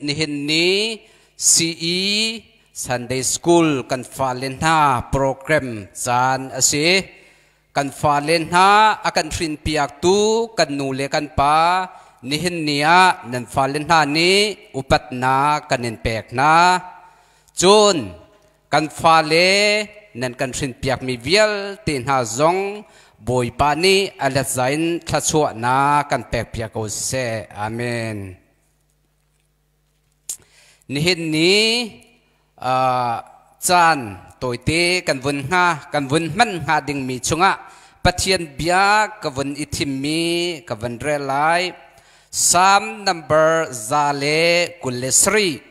Nihin ni CE Sunday School kan fale hna program caan a si. Kan fale hna a kan hrinpiaktu kan nu le kan pa nihin ni ah nan fale hna nih upatnak kan in pek hna. Cun kan fale nan kan hrinpiakmi vialte hna zong Bawipa nih a letza in thluachuahnak kan pekpiak ko seh. Amen. Nihin ni caan tawite kan vun hnga kan vun hman hnga dingmi chungah Pathian bia ka vun i thimmi ka vun rel lai. Psalm number 127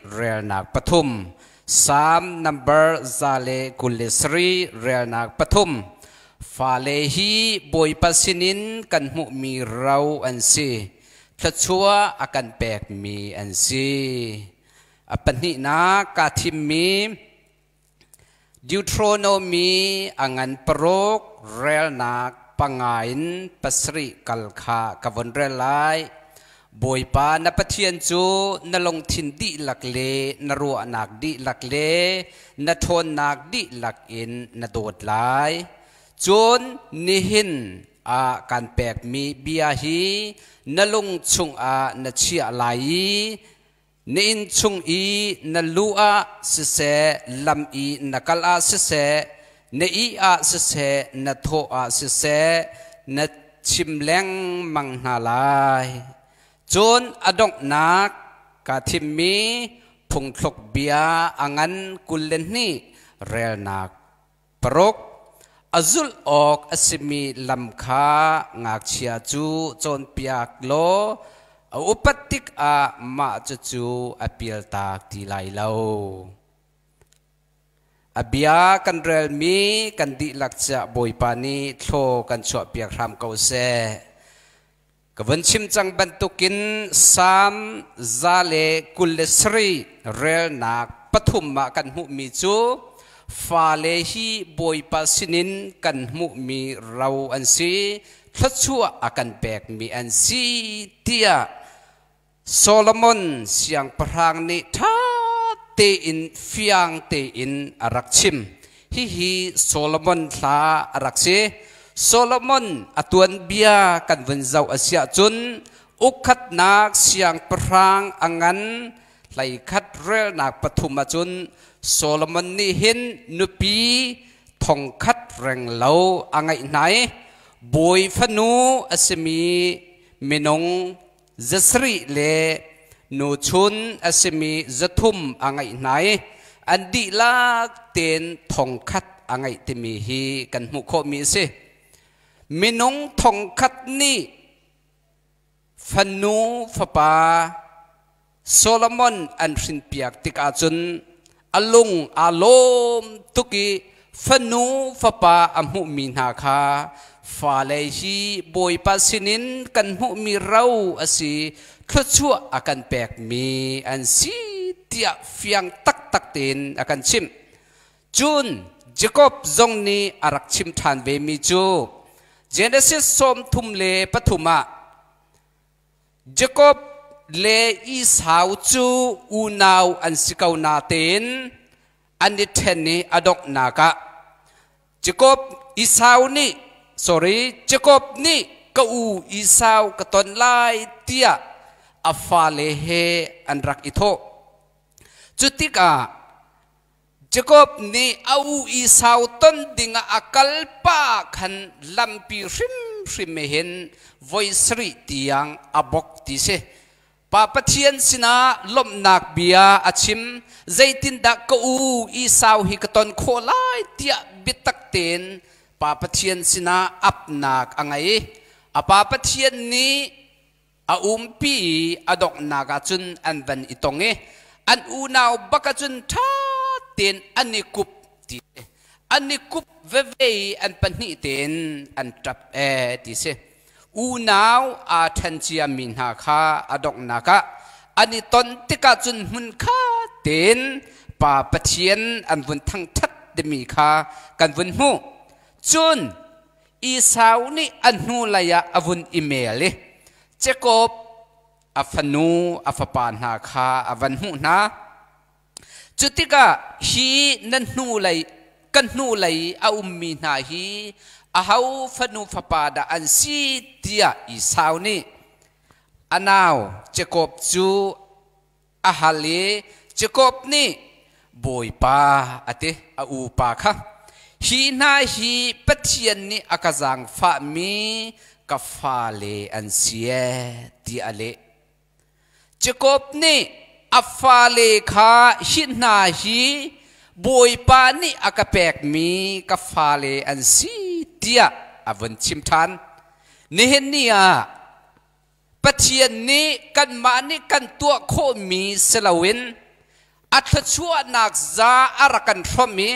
relnak 3. Psalm number 127 relnak 3. Fale hi Bawipa sinin kan hmuhmi ro an si. Thluachuah a kan pekmi an si. A pahnihnak kaa thimmi Deuteronomy a ngan 6 relnak 5 in 7 kal kha ka von rel lai. Bawipa na Pathian cu na lungthin dihlak le na ruahnak dihlak le na ṭhawnnak dihlak in na dawt lai. Cun nihin ah kan pekmi bia hi na lung chungah na chiah lai i na inn chung i na lu ah siseh, lam i na kal ah siseh, na ih ah siseh, na thawh ah siseh, na chim lengmang hna lai. Cun a donghnak kaa thimmi phungthluk bia a ngan 22 relnak 6. A zulh awk a simi lam kha ngakchia cu cawnpiak law a upat tikah mah cucu a pialtak ti lai lo. A bia kan relmi kan dihlak ciah Bawipa nih thlaw kan chuahpiak hram ko seh. Ka vun chim cang bantukin Salm 127 relnak 3 ah kan hmuhmi cu fale hi Bawipa sinin kan hmuhmi ro an si, thluachuah a kan pekmi an si tiah Solomon siangpahrang nih ṭha tein fiang tein a rak chim. Hihi Solomon hla a rak si. Solomon a tuanbia kan vun zoh a si ahcun ukkhatnak siangpahrang a ngan 11 relnak 3 ahcun Solomon nih hin nupi 1000 renglo a ngeih hna i bawi fanu a simi minung 700 le nuchun a simi 300 a ngeih hna i an dihlak tein 1000 a ngeih timi hi kan hmuh khawhmi a si. Minung 1000 nih fanu fapa Solomon an hrinpiak tikah cun a lung aa lawm tuk i fanu fapa a hmuhmi hna kha fale hi Bawipa sinin kan hmuhmi ro a si, thluachuah a kan pekmi an si tiah fiang taktak tein a kan chimh. Cun Jakob zong nih a rak chim ṭhan vemi cu Genesis 33 ah Jakob le Esau cu unau an si ko natein an i ṭhen i a donghnak ah Jakob Esau nih sorry Jakob nih ka u Esau ka ton lai tiah a fale he an rak i thawh. Cu tikah Jakob nih a u Esau ton dingah a kal pah khan lampi hrimhrim hin voi sarih tiang a bok ti si. Pa Pathian sinah lawmhnak bia a chim. Zeitindah ka u Esau hi ka ton khawh lai tiah biatak tein Pa Pathian sinah apnak a ngei. A Pa Pathian nih a umpi i a donghnak ah cun an van i tong i an unau bak ah cun ṭha tein an i kup ti an i kup veve i an pahnih tein an ṭap ee ti si. Unau aa ṭhen ciami hna kha a donghnak ah an i ton tikah cun hmunkhat tein Pa Pathian an vun thangṭhat timi kha kan vun hmuh. Cun Esau nih a hnulei ah a vun i mel i Jakob A fanu a fapa hna kha a van hmuh hna. Cu tikah hi na hnulei ka hnulei a ummi hna hi aho fanu fapa dah an si tiah Esau nih a nau Jakob cu a hal i Jakob nih Bawipa a ti a upa kha hi hna hi Pathian nih a ka zaangfahmi ka fale an si ee tiah a leh. Jakob nih a fale kha hi hna hi Bawipa nih a ka pekmi ka fale an si tiah a vun chim ṭhan. Nihin ni ah Pathian nih kanmah nih kan tuah khawhmi si loin a thluachuahnak za a rak kan hrawmh i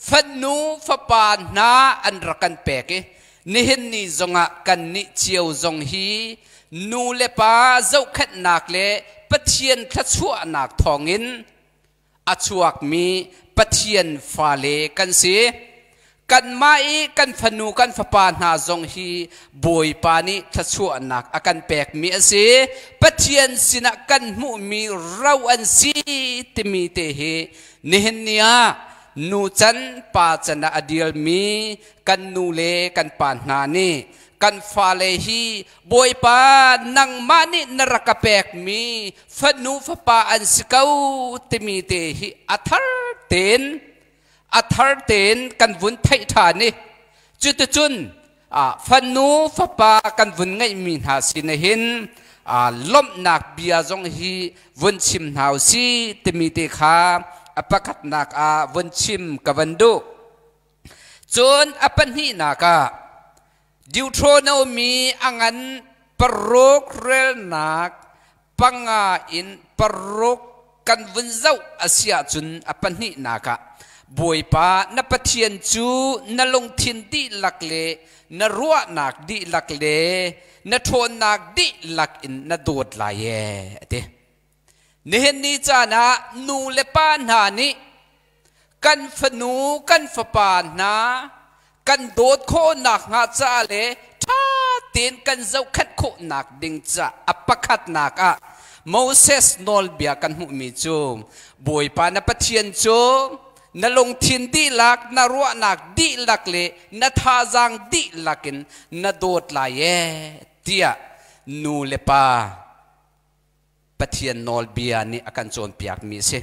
fanu fapa hna an rak kan pek i nihin ni zongah kannih cio zong hi nu le pa zohkhenhnak le Pathian thluachuahnak thawngin a chuakmi Pathian fale kan si. Kanmah i kan fanu kan fapa hna zong hi Bawipa nih thluachuahnak a kan pekmi a si. Pathian sinah kan hmuhmi ro an si timi te hi nihin ni ah nu can pa can ah a dilmi kan nu le kan pa hna nih kan fale hi Bawipa nangmah nih na rak ka pekmi fanu fapa an si ko timi te hi a thar tein a thar tein kan vun theih ṭhan i cuticun fanu fapa kan vun ngeihmi hna sin hin lawmhnak bia zong hi vun chim hna u si timi te kha a pakhatnak ah vun chim ka van duh. Cun a pahnihnak ah Deuteronomy a ngan paruk relnak panga in paruk kan vun zoh a si ahcun a pahnihnak ah Bawipa na Pathian cu na lungthin dihlak le na ruahnak dihlak le na ṭhawnnak dihlak in na dawt lai ee a ti. Nihin ni caan ah nu le pa hna nih kan fanu kan fapa hna kan dawt khawhnak hnga ca le ṭha tein kan zohkhenh khawhnak ding ca a pakhatnak ah Moses nawlbia kan hmuhmi cu Bawipa na Pathian cu na lungthin dihlak na ruahnak dihlak le na thazaang dihlak in na dawt lai ee tiah nu le pa Pathian nawlbia nih a kan cawnpiakmi a si.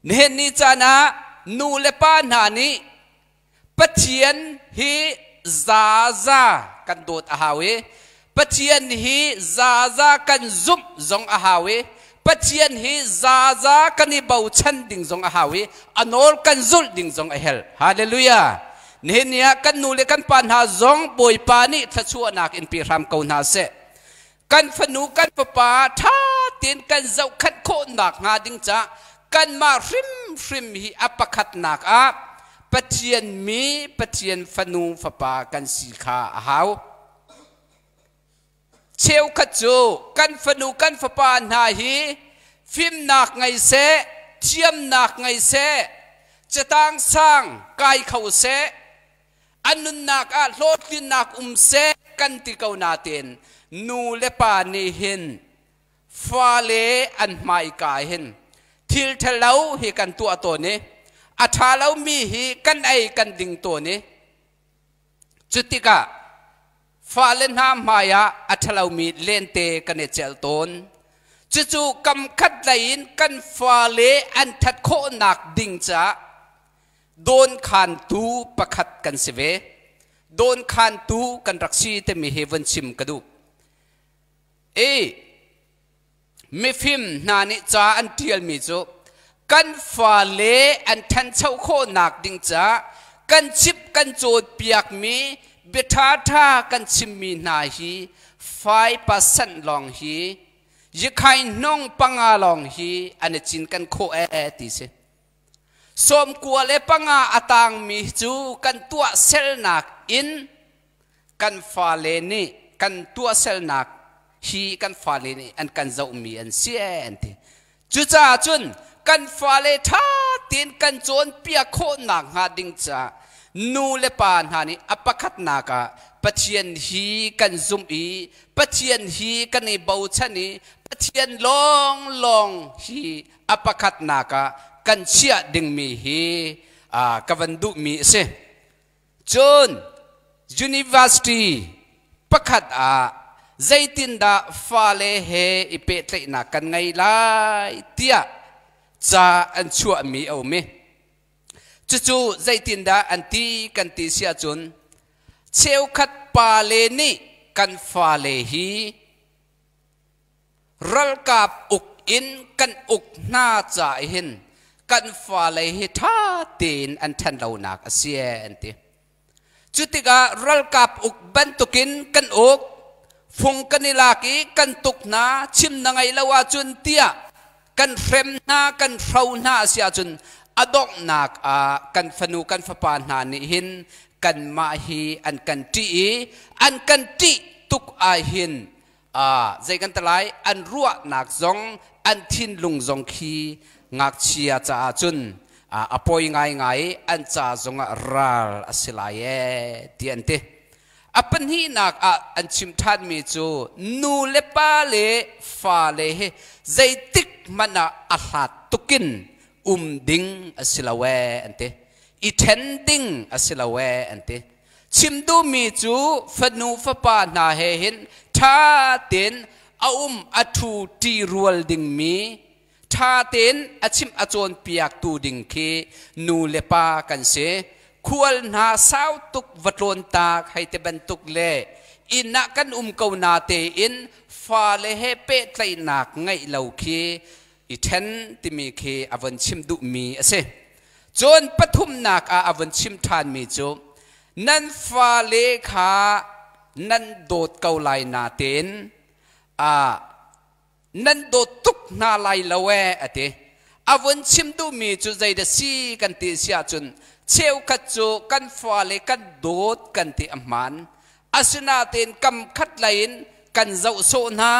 Nihin ni caan ah nu le pa hna nih Pathian hi zaza kan dawt a hau i Pathian hi zaza kan zumh zong a hau i Pathian hi zaza kan i bochan ding zong a hau i a nawl kan zulh ding zong a hel. Hallelujah. Nihin ni ah kan nu le kan pa hna zong Bawipa nih thluachuahnak in pe hram ko hna seh. Kan fanu kan fapa ṭha tein kan zohkhenh khawhnak hnga ding caah kanmah hrimhrim hi a pakhatnak ah Pathian mi Pathian fanu fapa kan si kha a hau. Cheukhat cu kan fanu kan fapa hna hi fimnak ngei seh, thiamnak ngei seh, catang sang kai kho seh, an nunnak ah hlawhtlinnak um seh kan ti ko nain nu le pa nih hin fale an hmaika hin thil ṭhalo hi kan tuah tawn i a ṭha lomi hi kan ei kan ding tawn i cu tikah fale hna hmaiah a ṭhalomi lente kan i celh tawn. Cucu kam khat lei in kan fale an ṭhat khawhnak ding caah dawnkhantu pakhat kan si ve. Dawnkhantu kan rak si timi hi vun chim ka duh. E mifim hna nih ca an ṭialmi cu kan fale an ṭhancho khawhnak ding caah kan chip kan cawnpiakmi bia ṭhaṭha kan chimmi hna hi 5% lawng hi yikhai hnong panga lawng hi an i cinken khawh ee ti si. 95 a tangmi cu kan tuahsernak in kan fale nih kan tuahsernak hi kan fale nih an kan zohmi an si an ti. Cucaah cun kan fale ṭha tein kan cawnpiak khawhnak hnga ding caah Nu le pa hna nih a pakhatnak ah Pathian hi kan zumh i Pathian hi kan i bochan i Pathian lawnglawng hi a pakhatnak ah kan chiah dingmi hi ka van duhmi a si. Cun university pakhat ah zeitindah fale he i pehtlaihnak kan ngei lai tiah ca an chuahmi a um i cucu zeitindah an ti kan ti si ahcun cheukhat pale nih kan fale hi Ralkap uk in kan uk hna ca hin kan fale hi ṭha tein an ṭhan lonak a si an ti. Cu tikah ralkap uk bantukin kan uk, fung kan i lak i kan tuk hna, chim na ngei lo ahcun tiah kan hrem hna, kan hro hna a si ahcun a donghnak ah kan fanu kan fapa hna nih hin kanmah hi an kan ṭih i an kan ṭih tuk ahhin zei kan ti lai an ruahnak zong an thinlung zong khi ngakchia caah cun a poi ngaingai i an ca zongah ral a si lai ee ti an ti. A pahnihnak ah an chim ṭhanmi cu nu le pa le fale hi zeitik hmanh ah a hlat tukin um ding a si lo ee an ti. I ṭhen ding a si lo ee an ti. Chim duhmi cu fanu fapa hna he hin ṭha tein a um a ṭhu ṭi rual dingmi ṭha tein a chimh a cawnpiaktu ding khi nu le pa kan si. Khual hna sau tuk va tlawn taak hei ti bantuk le inn ah kan um ko na tein fale he pehtlaihnak ngeih lo khi i ṭhen timi khi a von chim duhmi a si. Cun pathumnak ah a vun chim ṭhanmi cu nan fale kha nan dawt ko lai natein nan dawt tuk hna lai lo ee a ti. A vun chim duhmi cu zeidah si kan ti si ahcun cheukhat cu kan fale kan dawt kan ti a hmaan. Asinain kam khat lei in kan zoh sawh hna,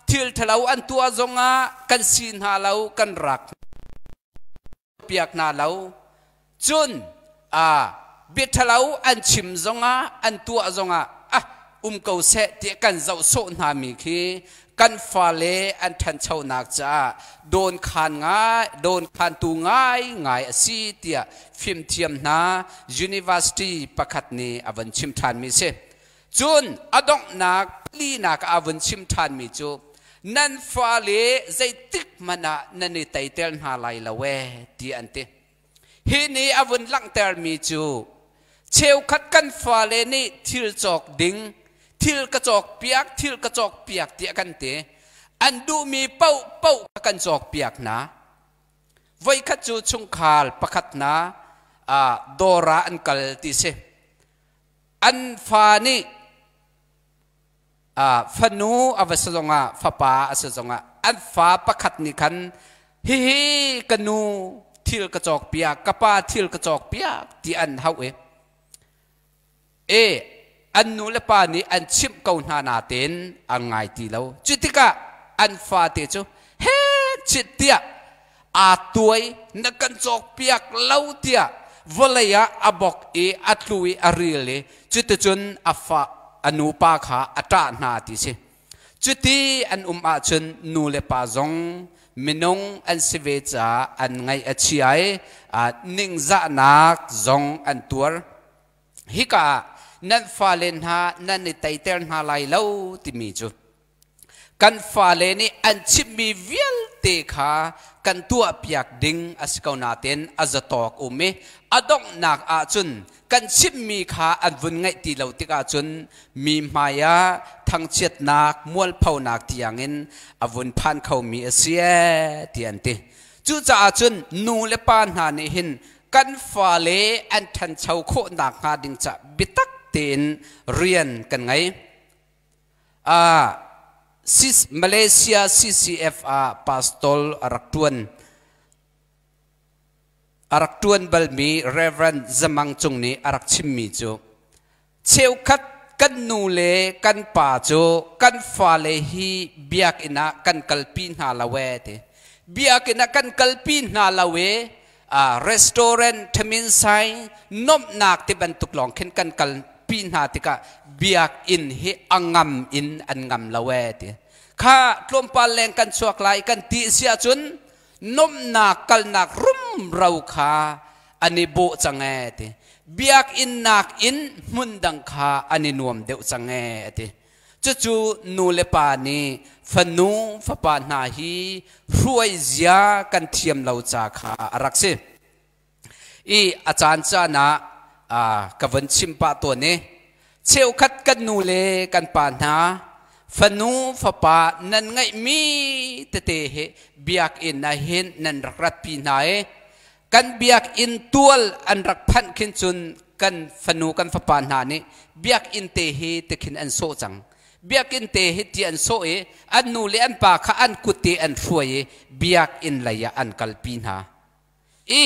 thil ṭhalo an tuah zongah kan si hna lo, kan rak piak hna lo. Cun biaṭhalo an chim zongah an tuah zongah ah um ko seh tiah kan zoh sawh hna mi khi kan fale an ṭhanchonak caah dawnkhan ngai dawnkhantu ngaingai a si tiah fimthiam hna university pakhat nih a vun chim ṭhanmi si. Cun a donghnak palinak ah a vun chim ṭhanmi cu nan fale zeitik hmanh ah nan i teiter hna lai lo ee ti an ti. Hi nih a vun langhtermi cu cheukhat kan fale nih thil cawk ding, thil ka cawk piak, thil ka cawk piak tiah kan ti. An duhmi paohpaoh kan cawk piak hna. Voikhat cu chungkhar pakhat hna dawr ah an kal ti si. An fa nih fanu a va si zongah fapa a si zongah an fa pakhat nih khan hihi ka nu thil ka cawk piak ka pa thil ka cawk piak ti an hauh i e an nu le pa nih an chimh ko hna natein an ngai ti lo. Cu tikah an fate cu he chit tiah aa tuai na kan cawk piak lo tiah vawlei ah a bok i a tlu i a ril i cuticun a fa a nupa kha a ṭah hna ti si. Cuti an um ahcun nu le pa zong minung an si ve caah an ngaih a chia i ningzahnak zong an tuar. Hika ah nan fale hna nan i teiter hna lai lo timi cu kan fale nih an chimmi vialte kha kan tuahpiak ding a si ko nain a zatawk um i a donghnak ahcun kan chimmi kha an vun ngaih ti lo tikah cun mi hmai ah thangchiatnak mualphonak tiangin a vun phan khomi a si ee ti an ti. Cucaah cun nu le pa hna nih hin kan fale an ṭhancho khawh nakhnga ding ca biatak tein rian kan ngei. Malaysia CCF ah pastor a rak ṭuan. A rak ṭuan balmi Reverend Zamang Cung nih a rak chimmi cu cheukhat kan nu le kan pa cu kan fale hi biakinn ah kan kalpi hna lo ee ti. Biakinn ah kan kalpi hna lo ee. Restaurant thamin sai nomhnak ti bantuk lawng khin kan kal pi hna tikah biakinn hi a ngam in an ngam lo ee ti. Kha tlawmpal leng kan chuak lai kan ti si ahcun nomhnak kalnak rumro kha an i bawh cang ee ti. Biakinn nakin hmun dang kha an i nuam deuh cang ee ti. Cucu nu le pa nih fanu fapa hna hi hruai zia kan thiam lo ca kha a rak si. I a caan caan ah ka von chim pah tawn i cheukhat kan nu le kan pa hna fanu fapa nan ngeihmi tete hi biakinn ah hin nan rak ratpi hna i kan biakinn tual an rak phanh khin cun kan fanu kan fapa hna nih biakinn te hi tikhin an sawh cang. Biakinn te hi ti an sawh i an nu le an pa kha an kut te an hruai i biakinn lei ah an kalpi hna. I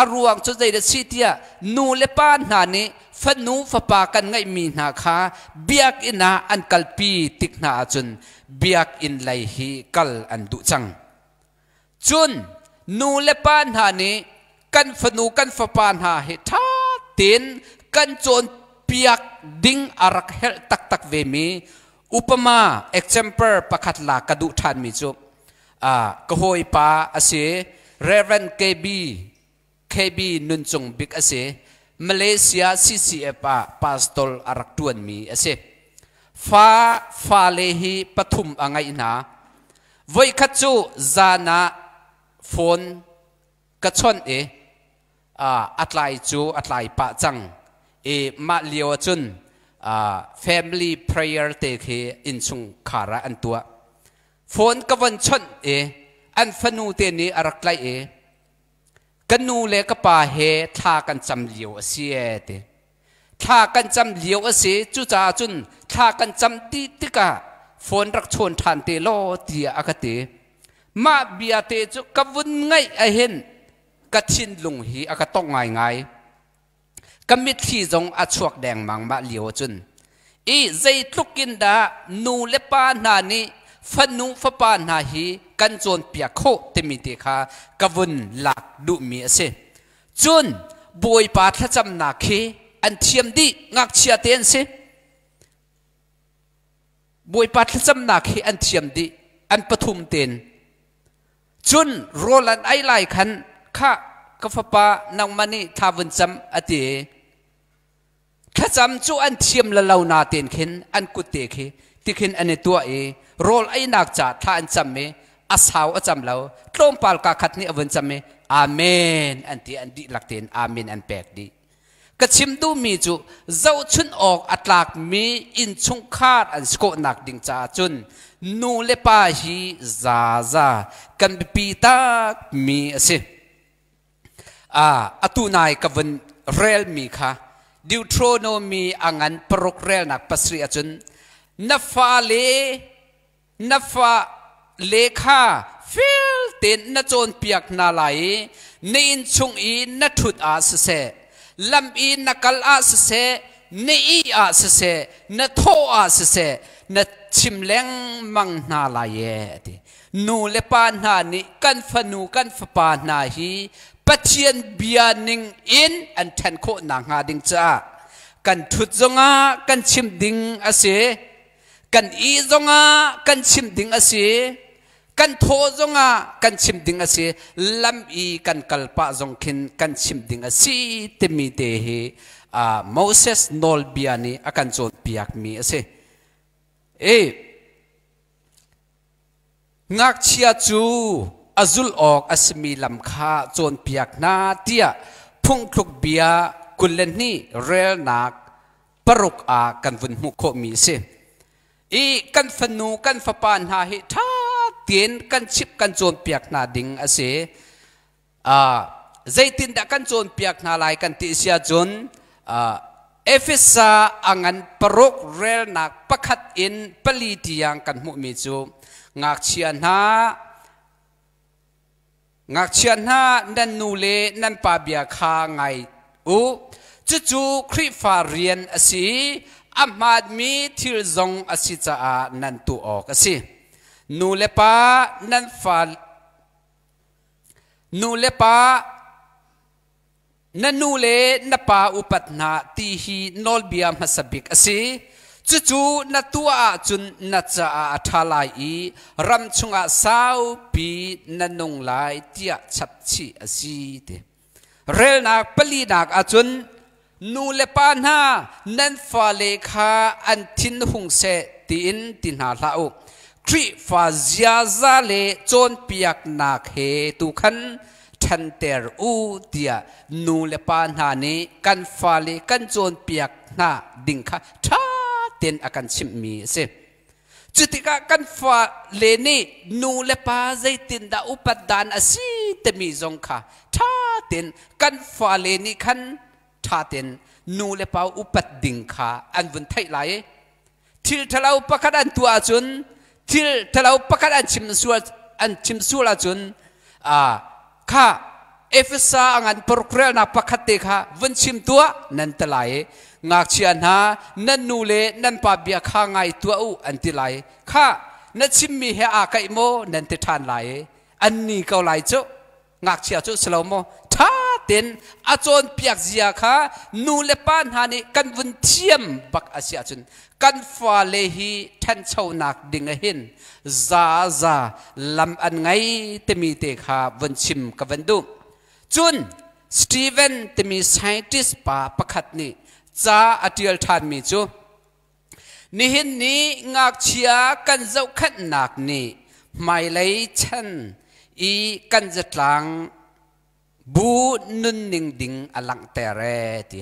a ruang cu zeidah si tiah nu le pa hna nih fanu fapa kan ngeihmi hna kha biakinn ah an kalpi tik hna ahcun biakinn lei hi kal an duh cang. Cun nu le pa hna nih kan fanu kan fapa hna hi ṭha tein kan cawnpiak ding a rak helh taktak vemi upama example pakhat la ka duh ṭhanmi cu ka hawipa a si Reverend KB KB Nun Cung Bik a si Malaysia CCF ah pastor a rak ṭuanmi a si. Fa fale hi pathum a ngeih hna. Voikhat cu zan ah phone ka chawnh i a tlai cu a tlai pah cang i mah lio ah cun family prayer te khi innchungkhar ah an tuah. Phone ka von chawnh i an fanu te nih a rak tlaih i ka nu le ka pa he thla kan cam lio a si ee ti. Thla kan cam lio a si cucaah cun thla kan cam ti tikah phone rak chawn ṭhan te law tiah a ka ti. Mah bia te cu ka vun ngaih ahhin ka thinlung hi a ka tongh ngaingai. Ka mitthli zong a chuak dengmang mah lio ahcun. I zeitluk in dah nu le pa hna nih fanu fapa hna hi kan cawnpiak khawh timi te kha ka vun lak duhmi a si. Cun Bawipa thlacamnak hi an thiam dih ngakchia te an si. Bawipa thlacamnak hi an thiam dih an pathum tein. Cun rawl an ei lai khan khah ka fapa nangmah nih thla vun cam a ti. Thlacam cu an thiam la lo natein khin an kut te khi tikhin an i tuah i rawl einak ca thla an cam i a sau a cam lo tlawmpal ka khat nih a vun cam i amen an ti an dihlak tein amen an pek dih. Ka chim duhmi cu zohchunh awk a tlakmi innchungkhar an si khawhnak ding caah cun nu le pa hi zaza kan biapi takmi a si. Atu nai ka vun relmi kha Deuteronomy a ngan paruk relnak pasarih ahcun na fale na fale kha fel tein na cawnpiak hna lai i na inn chung i na ṭhut ah siseh, lam i na kal ah siseh, na ih ah siseh, na thawh ah siseh, na chim lengmang hna lai ee a ti. Nu le pa hna nih kan fanu kan fapa hna hi Pathian bia ning in an ṭhen khawh nakhnga ding caah kan ṭhut zongah kan chim ding a si. Kan ih zongah kan chim ding a si. Kan thawh zongah kan chim ding a si. Lam i kan kal pah zong khin kan chim ding a si timi te hi Moses nawlbia nih a kan cawnpiakmi a si. E, ngakchia cu a zulh awk a simi lam kha cawnpiak hna tiah phungthluk bia 22 relnak paruk ah kan vun hmuh khawhmi a si. I kan fanu kan fapa hna hi ṭha tein kan chimh kan cawnpiak hna ding a si. Zeitindah kan cawnpiak hna lai kan ti si ahcun Efesa a ngan paruk relnak pakhat in pali tiang kan hmuhmi cu ngakchia hna Ngakchia hna nan nu le nan pa bia kha ngai u. Cucu Khrihfa rian a si i a hmaanmi thil zong a si caah nan tuah awk a si. Nu le pa nan fa nu le pa Na nu le na pa upat hna ti hi nawlbia hmasa bik a si. Cucu na tuah ahcun na caah a ṭha lai i ram chungah saupi na nung lai tiah chapchih a si ti. Relnak palinak ahcun nu le pa hna nan fale kha an thin hung seh tiin ti hna hlah u. Khrihfa ziaza le cawnpiaknak he tu khan ṭhanter u tiah nu le pa hna nih kan fale kan cawnpiak hna ding kha ṭha tein a kan chimhmi a si. Cutikah kan fale nih nu le pa zeitindah upat dan a si timi zong kha ṭha tein kan fale nih khan ṭha tein nu le pa upat ding kha an vun theih lai i thil ṭhalo pakhat an tuah ahcun, thil ṭhalo pakhat an chim sual ahcun, kha Efesa a ngan paruk relnak pakhat te kha vun chim tuah nan ti lai i, "Ngakchia hna, nan nu le nan pa bia kha ngai tuah u," an ti lai. "Kha na chimmi he aa kaih maw?" nan ti ṭhan lai i an ni ko lai cu. Ngakchia cu si lo maw? Ṭha tein a cawnpiak zia kha nu le pa hna nih kan vun thiam bak a si ahcun kan fale hi ṭhanchonak ding ah hin za za lam an ngei timi te kha vun chim ka van duh. Cun Steven timi scientist pa pakhat nih ca a ṭial ṭhanmi cu, nihin ni ngakchia kan zohkhenhnak nih hmailei chan i kan zatlang bu nunning ding a langhter e ti.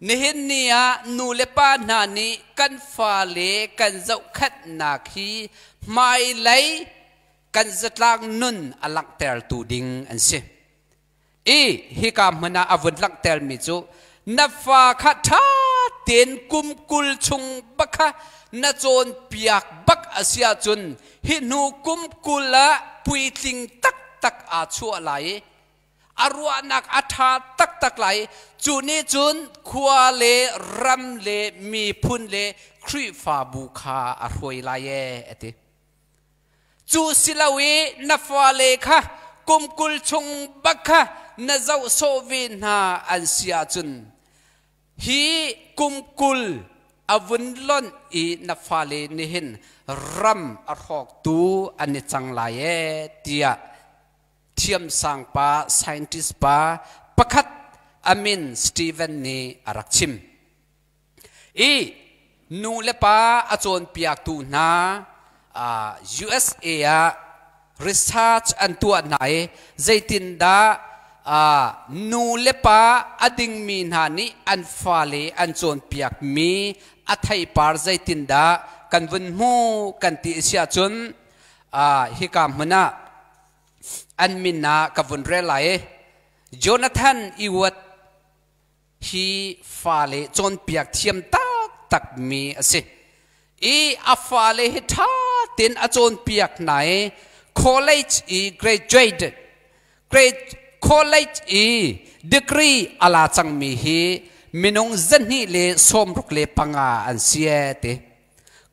Nihin ni ah nu le pa hna nih kan fale kan zohkhenhnak hi hmailei kan zatlang nun a langhtertu ding an si i hika hmun ah a vun langhtermi cu na fa kha ṭha tein kum 20 chung bak kha na cawnpiak bak a si ahcun hi hnu kum 20 ah puitling taktak aa chuah lai i a ruahnak a ṭha taktak lai. Cu nih cun khua le ram le miphun le Khrihfabu kha a hruai lai e a ti. Cu silo i na fale kha kum 20 chung bak kha na zoh sawh ve hna an si ahcun hi kum 20 a vun lonh i na fale nih hin ram a hrawktu an i cang lai e tiah thiamsang pa, scientist pa pakhat amin Steven nih a rak chim. I nu le pa a cawnpiaktu hna USA ah research an tuah hna i zeitindah nu le pa a dingmi hna nih an fale an cawnpiakmi a theipar zeitindah kan vun hmu kan ti si ahcun, hika hmun ah an min ah ka vun rel lai. Jonathan Ewart hi fale cawnpiak thiam taktak mi a si i a fale hi ṭha tein a cawnpiak hna i college i graduate, grade college i degree a la cangmi hi minung 265 an si e ti.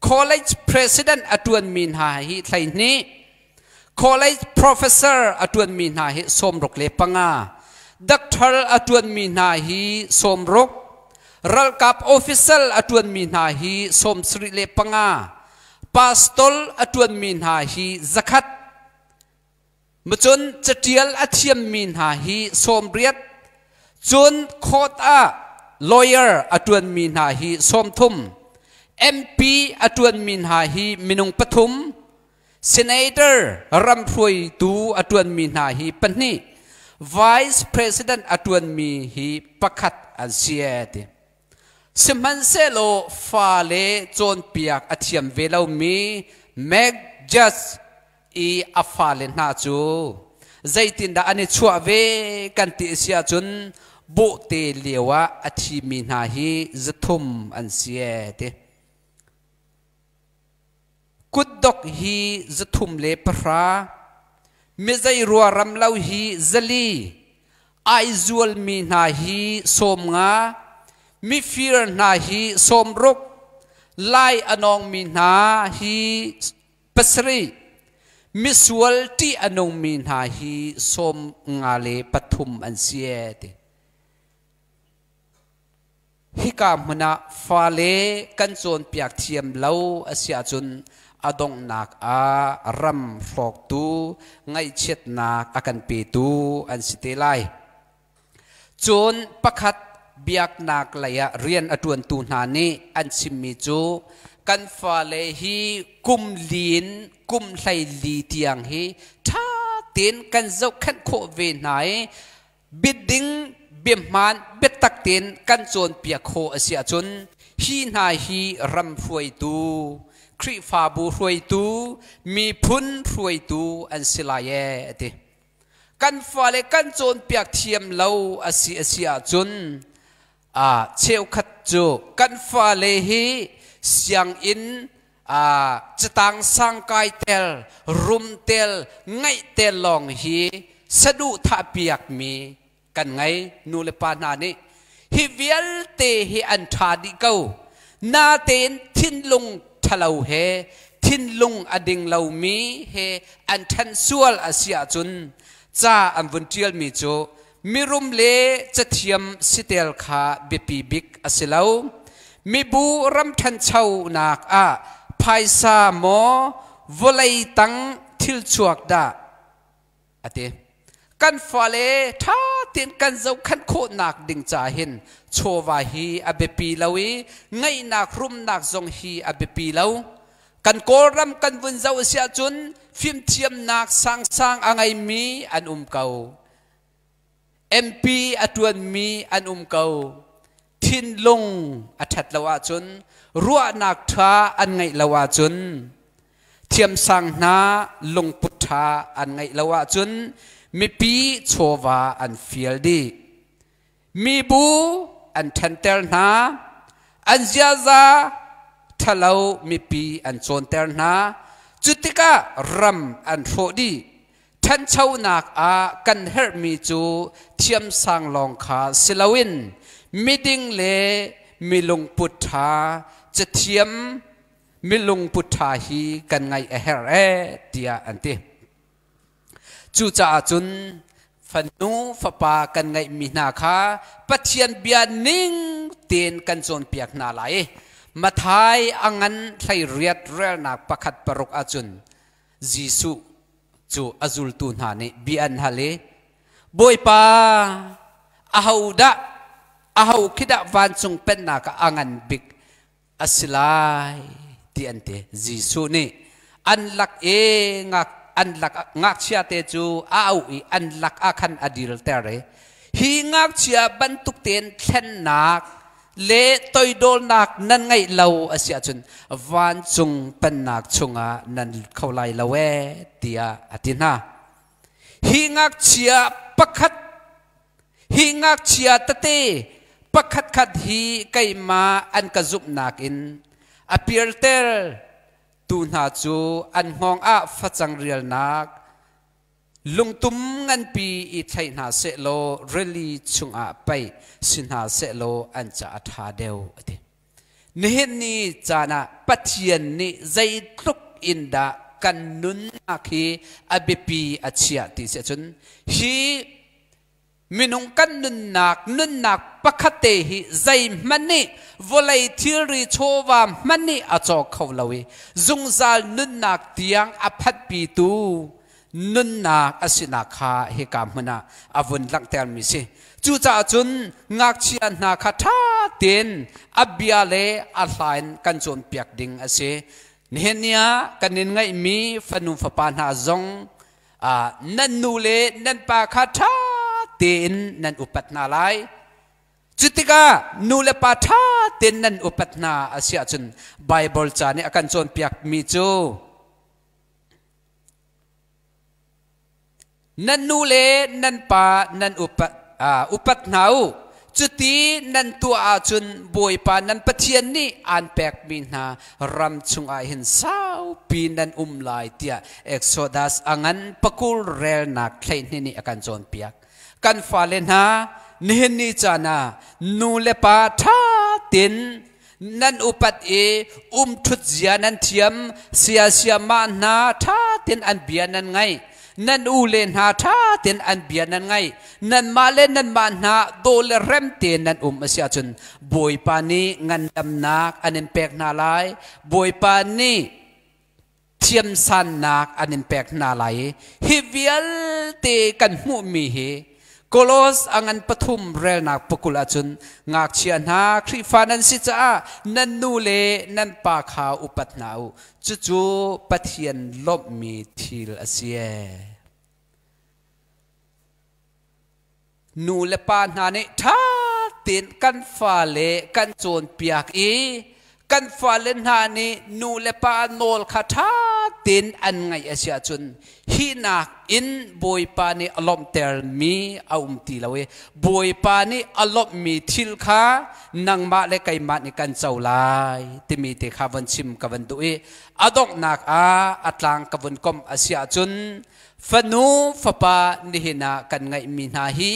College president a ṭuanmi hna hi 12, college professor a ṭuanmi hna hi 65, doctor a ṭuanmi hna hi 60, ralkap official a ṭuanmi hna hi 75, pastor a ṭuanmi hna hi 100, macun catial a thiammi hna hi 80, cun court ah lawyer a ṭuanmi hna hi 30, MP a ṭuanmi hna hi minung pathum, senator ramhruaitu a ṭuanmi hna hi pahnih, vice president a ṭuanmi hi pakhat an si e ti. Sihmanhsehlaw fale cawnpiak a thiam ve lomi Meg Judge i a fale hna cu zeitindah an i chuah ve kan ti si ahcun bawhte lio ah a thimi hna hi 300 an si e ti. Kutdok hi 310, mizei ruaram lo hi 400, ai zualmi hna hi 50, mifir hna hi 60, lai a nawngmi hna hi pasarih, misual ṭih a nungmi hna hi 53 an si e ti. Hika hmun ah fale kan cawnpiak thiam lo a si ahcun a donghnak ah ram hrawktu ngaihchiatnak a kan petu an si te lai. Cun pakhat biaknak lei ah rian a ṭuantu hna nih an chimmi cu kan fale hi kum li in kum 14 tiang hi ṭha tein kan zohkhenh khawh ve hna i biading biahmaan biatak tein kan cawnpiak khawh a si ahcun hi hna hi ram hruaitu Khrihfabu hruaitu miphun hruaitu an si lai ee a ti. Kan fale kan cawnpiak thiam lo a si a si ahcun cheukhat cu kan fale hi sianginn catang sang kai tel rum tel ngaih tel lawng hi saduhthah piakmi kan ngei. Nu le pa hna nih hi vialte hi an ṭha dih ko natein thinlung ṭhalo he thinlung a ding lomi he an ṭhen sual a si ahcun ca an vun ṭialmi cu mirum le cathiam sitel kha biapi bik a si lo. Mibu ram ṭhanchonak ah phaisa maw vawlei tang thilchuak dah a ti. Kan fale ṭha tein kan zohkhenh khawhnak ding ca hin chawva hi a biapi lo i ngeihnak rumnak zong hi a biapi lo. Kan Kawlram kan vun zoh a si ahcun fimthiamnak sangsang a ngeimi an um ko. MP a ṭuanmi an um ko. Thinlung a ṭhat lo ahcun, ruahnak ṭha an ngeih lo ahcun, thiamsang hna lungput ṭha an ngeih lo ahcun mipi chawva an fial dih. Mibu an ṭhenter hna, an ziaza ṭhalo mipi an cawnter hna. Cu tikah ram an hrawh dih. Ṭhanchonak ah kan herhmi cu thiamsang lawng kha si loin miding le milungput ṭha, cathiam milungput ṭha hi kan ngaih a herh ee tiah an ti. Cucaah cun fanu fapa kan ngeihmi hna kha Pathian bia ning tein kan cawnpiak hna lai i Matthai a ngan 18 relnak 1 6 ahcun Jesuh cu a zultu hna nih bia an hal i Bawipa ahodah aho khi dah vancung pennak ah a ngan bik a si lai ti an ti. Jesuh nih an lak i ngak an lak ngakchia te cu a auh i an lak ah khan a dirter i hi ngakchia bantuk tein thlennak le toidawlnak nan ngeih lo a si ahcun vancung pennak chungah nan lut kho lai lo ee tiah a ti hna. Hi ngakchia pakhat hi ngakchia tete pakhatkhat hi keimah an ka zumhnak in a pialter tu hna cu an hngawng ah facang rialnak lungtum nganpi i thlaih hna sehlaw rili chungah paih si hna sehlaw an ca a ṭha deuh a ti. Nihin ni caan ah Pathian nih zeitluk in dah kan nunnak hi a biapi a chiah ti si ahcun hi minung kan nunnak nunnak pakhat te hi zeihmanh nih vawlei thilri chawva hmanh nih a cawk kho lo i zungzal nunnak tiang a phatpitu nunnak a sinak kha hika hmun ah a vun langhtermi si. Cucaah cun ngakchia hna kha ṭha tein a bia le a hla in kan cawnpiak ding a si. Nihin ni ah kan in ngeihmi fanu fapa hna zong nan nu le nan pa kha ṭha tein nan upat hna lai. Cutikah nu le pa ṭha tein nan upat hna a si ahcun Baibal ca nih a kan cawnpiakmi cu Nan nu le nan pa nan upat, upat hna u. Cuti nan tuah ahcun Bawipa nan Pathian nih aan pekmi hna ram chungah hin saupi nan um lai tiah Exodus a ngan pakul relnak 12 nih a kan cawnpiak. Kan fale hna, nihin ni caan ah nu le pa ṭha tein nan upat i umṭhut zia nan thiam, siasiamah hna ṭha tein an bia nan ngaih. Nan u le hna ṭha tein an bia nan ngaih. Nanmah le nanmah hna daw le rem tein nan um a si ahcun Bawipa nih ngandamnak an in pek hna lai. Bawipa nih thiamsannak an in pek hna lai i hi vialte kan hmuhmi hi Kolos a ngan pathum relnak pakul ahcun ngakchia hna Khrihfa nan si caah nan nu le nan pa kha upat hna u. Cucu Pathian lawmhmi thil a si ee. Nu le pa hna nih ṭha tein kan fale kan cawnpiak i kan fale hna nih nu le pa nawl kha ṭha tein an ngaih a si ahcun hi nakin Bawipa nih a lawmhtermi a um ti lo i Bawipa nih a lawmhmi thil kha nangmah le keimah nih kan co lai timi te kha von chim ka van duh i a donghnak ah a tlang ka vun komh a si ahcun Fanu fapa nihin ah kan ngeihmi hna hi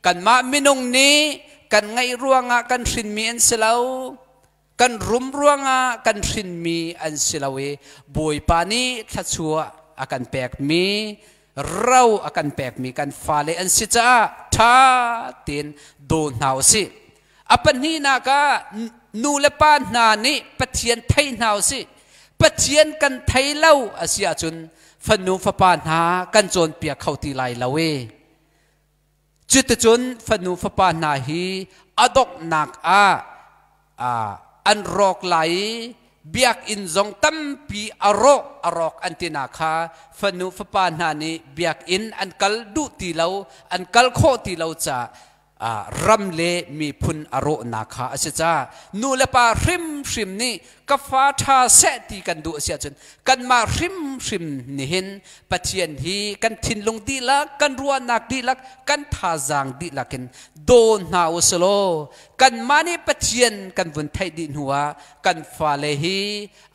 kanmah minung nih kan ngeih ruangah kan hrinmi an si lo. Kan rum ruangah kan hrinmi an si lo i Bawipa nih thluachuah a kan pekmi ro a kan pekmi kan fale an si caah ṭha tein daw hna u sih. A pahnihnak ah nu le pa hna nih Pathian thei hna u sih. Pathian kan thei lo a si ahcun fanu fapa hna kan cawnpiak kho ti lai lo i cuticun fanu fapa hna hi a donghnak ah an rawk lai i biakinn zong tampi a rawk a rawk an ti na kha fanu fapa hna nih biakinn an kal duh ti lo an kal khawh ti lo caah ram le miphun a rawhnak kha a si caah nu le pa hrimhrim nih ka fa ṭha seh ti kan duh a si ahcun kanmah hrimhrim nihin Pathian hi kan thinlung dihlak kan ruahnak dihlak kan thazaang dihlak in daw hna u si law kanmah nih Pathian kan vun theih dih hnu ah kan fale hi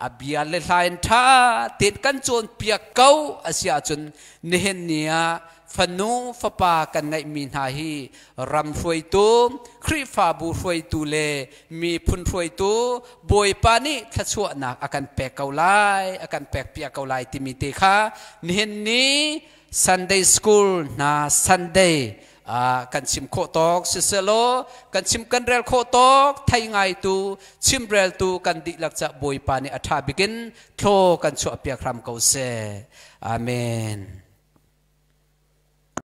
a bia le hla in ṭha tein kan cawnpiak ko a si ahcun nihin ni ah fanu fapa kan ngeihmi hna hi ram hruaitu, Khrihfabu hruaitu le miphun hruaitu Bawipa nih thluachuahnak a kan pek ko lai, a kan pek piak ko lai timi te kha nihin ni Sunday School hna Sunday kan chim khawh tawk sisehlaw kan chim kan rel khawh tawk thei ngaitu chimreltu kan dihlak ca Bawipa nih a ṭha bikin thlaw kan chuah piak hram ko seh. Amen.